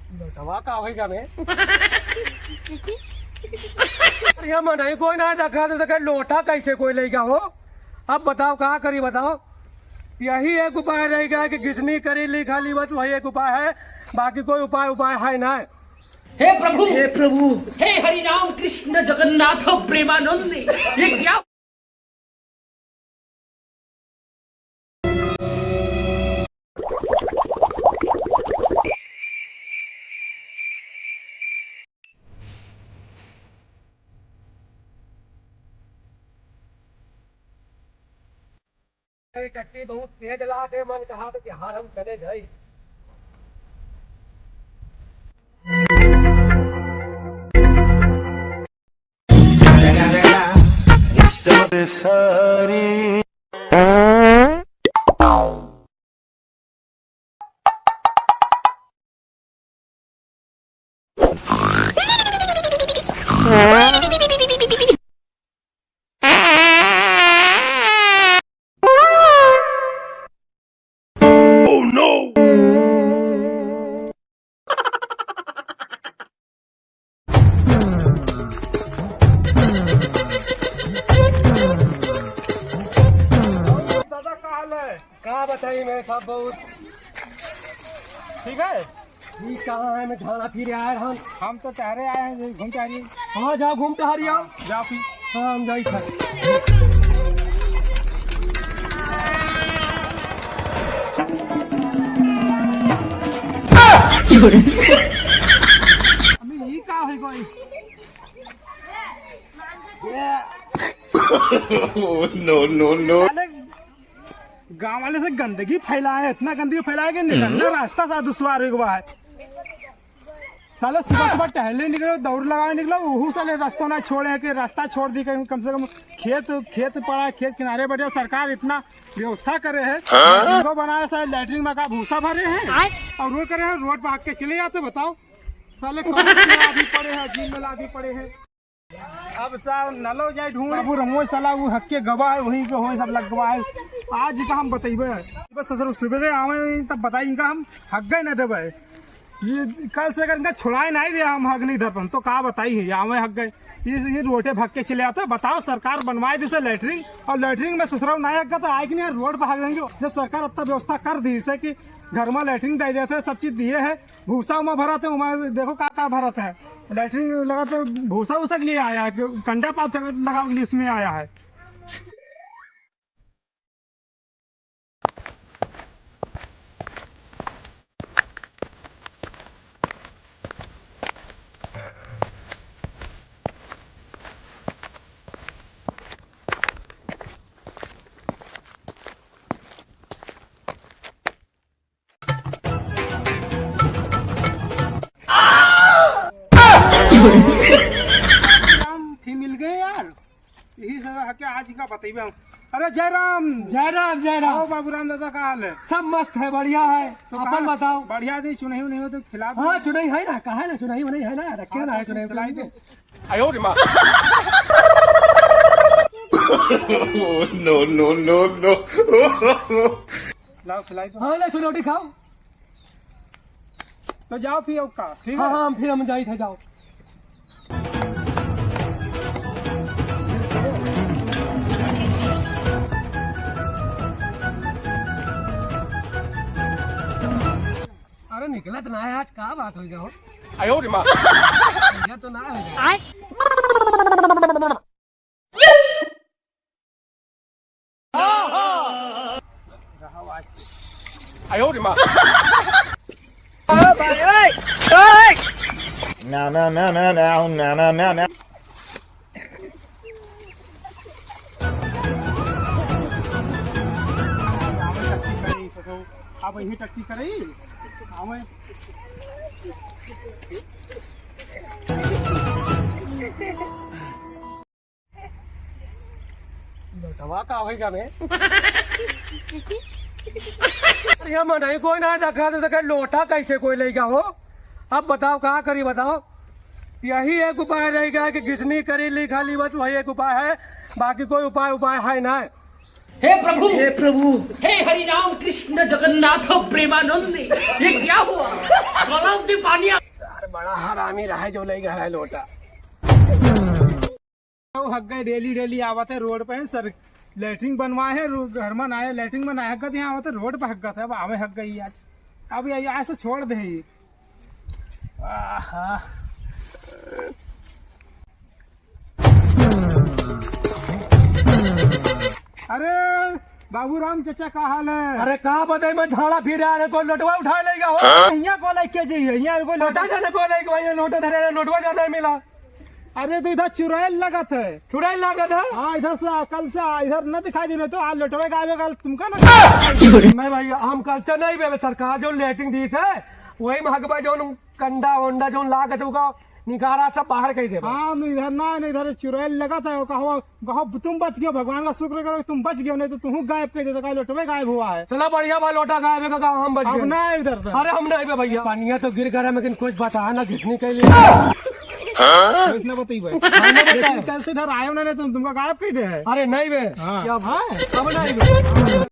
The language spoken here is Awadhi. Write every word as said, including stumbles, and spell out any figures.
लोटवा का होइगा में? अरे, मनई कोई ना देखा तो देखे लोटा कैसे कोई लेगा हो? अब बताओ, का करी बताओ? यही एक उपाय रह गया कि घिसनी करी ली खाली, बस वही एक उपाय है, बाकी कोई उपाय, उपाय है ना। हे प्रभु, हे प्रभु। हे हरि राम कृष्ण जगन्नाथ प्रेमानंद, ये क्या? टट्टी बहुत तेज लागे, मन कहा कि हार हम चले जाई। Oh no! दादा, का हाल है? का बताई, मैं सब बहुत ठीक है। ठीक कहाँ है, मैं झाड़ा फिर आए हम। हम तो टहरे आए हैं, घूम टहरी। हाँ, जाओ घूम टहरी आओ। जाओ फिर। हाँ, हम जाई था। अबे ये का है कोई? Oh, no, no, no। साले गाँव वाले से गंदगी फैलाए, इतना गंदगी फैलाए कि निकलना रास्ता सा दुश्वार हो गवा है। साले सुबह सुबह टहले निकलो, दौड़ लगाए निकलो, वहू साले रास्ता ना छोड़े कि रास्ता छोड़ दी कहीं, कम से कम खेत, खेत पड़ा है, खेत किनारे बैठे, सरकार इतना व्यवस्था करे है, हाँ? इनको बनाया साले लैट्रिन में का भूसा भरे हैं और वो करे हैं, रोड पर आके चले जाते, बताओ। साले कौन से आदमी पड़े हैं, अजीब में लादे पड़े हैं। अब सा नलो जाए ढूंढ, बाबू रमो साला वो हक के गवा है, वहीं के होए सब लगवा है। आज का हम बतइबे, बस ससुर सुबेरे आवे तब बताई इनका हम हक गए न देबे। ये कल से अगर इनका छुड़ाए नहीं दे हम हक नहीं धरपन तो का बताई है, आवे हक गए। ये, ये रोटे भाग के चले आते, बताओ सरकार बनवाए जैसे लैट्रिन और लैट्रिन में ससुराल नहीं हक तो आए कि नहीं रोड पर हक देंगे। जब सरकार इतना व्यवस्था कर दी इसे कि घर में लैट्रिन दे देते, सब चीज दिए है, भूसा उमा भरत है, उमा देखो का का भरत है। लैट्रिन लगा तो भूसा उसा के लिए आया है, कंडा पात लगावे के लिए इसमें आया है। राम, फिर मिल गए यार। यही सब हके आज का बतइबे हम। अरे जय राम। जय राम, जय राम। आओ बाबू राम दादा, का हाल है? सब मस्त है, बढ़िया है। तो अपन कहाँ बताओ। बढ़िया जी, चुनही उनही हो तो खिला दो। हाँ, चुनही है ना, कहाँ है ना, चुनही उनही है ना, रखे हाँ, ना है तो चुनही खिलाई उनही। दो। आयो रे माँ। No, no, no, no। लाओ, खिलाई दो। हाँ, ले, सुनो, रोटी खाओ। तो जाओ फिर, और का, ठीक हाँ, है? हाँ, हम फिर हम जाई थे, जाओ। अरे निकलत ना है, आज का बात हो गया हो? आयो रे माँ। ये तो ना है। आय। आयो रे माँ। ना, ना, ना, ना, ना, ना, ना, ना। अब यही टट्टी करे, आवे। लोटवा का होइगा में? अरे, ये मनई कोई ना देखा तो देखे लोटा कैसे कोई लेगा हो? अब बताओ, का करी बताओ? यही एक उपाय रह गया कि घिसनी करी ली खाली, बस वही एक उपाय है, बाकी कोई उपाय, उपाय है ना। हे प्रभु, हे प्रभु। हे हरि राम कृष्ण जगन्नाथ प्रेमानंद, ये क्या हुआ? गलत दी पानी। यार, बड़ा हरामी रहा है जो ले गया है लोटा। वो हक गए, डेली डेली आवत है रोड पे, सर, लेटरिन बनवाए है, रो-, घर में ना आए, लेटरिन में ना हक गए, यहाँ आवत है, रोड पे हक गए थे। अब आवे हक गई आज, अब ये ऐसे छोड़ दे ही। आहा। अरे बाबूराम चाचा, का हाल है? अरे का बताई, मैं झाड़ा फिर आ रहे, कोई लोटवा उठा लेगा हो। यहाँ को लेके जाइए, यहाँ को लोटा लोटा जाने को लेके, वही लोटा धरे रहे, लोटवा जाने मिला। अरे तो इधर चुड़ैल लगत है। चुड़ैल लगत है? हाँ, इधर से, कल से इधर न दिखाई दे, नहीं तो आज लोटवे का आवेगा तुमका ना। नहीं भैया, हम कल से नहीं बे, सरकार जो लेटरिन दी है, वही में हगबा जो कंडा वंडा जो लागत है, ओका निकारा सब बाहर कई देबा। हाँ, नहीं इधर ना, नहीं इधर चुड़ैल लगत है, कहो, कहो तुम बच गए, भगवान का शुक्र करो तुम बच गए, नहीं तो तुम गायब कर देते, कहीं लोटवे गायब हुआ है। चला बढ़िया बा, लोटा गायब है, का हम बच अब गए। ना इधर से। अरे हम नहीं बे भैया, पानिया तो गिर गया, लेकिन कुछ बता ना, घिसनी के लिए। कुछ ना बताई भाई। लेकिन कल से इधर आए ना, नहीं तो तुमका गायब कर दे है। अरे नहीं बे। हाँ। क्या भाई? अब नहीं बे।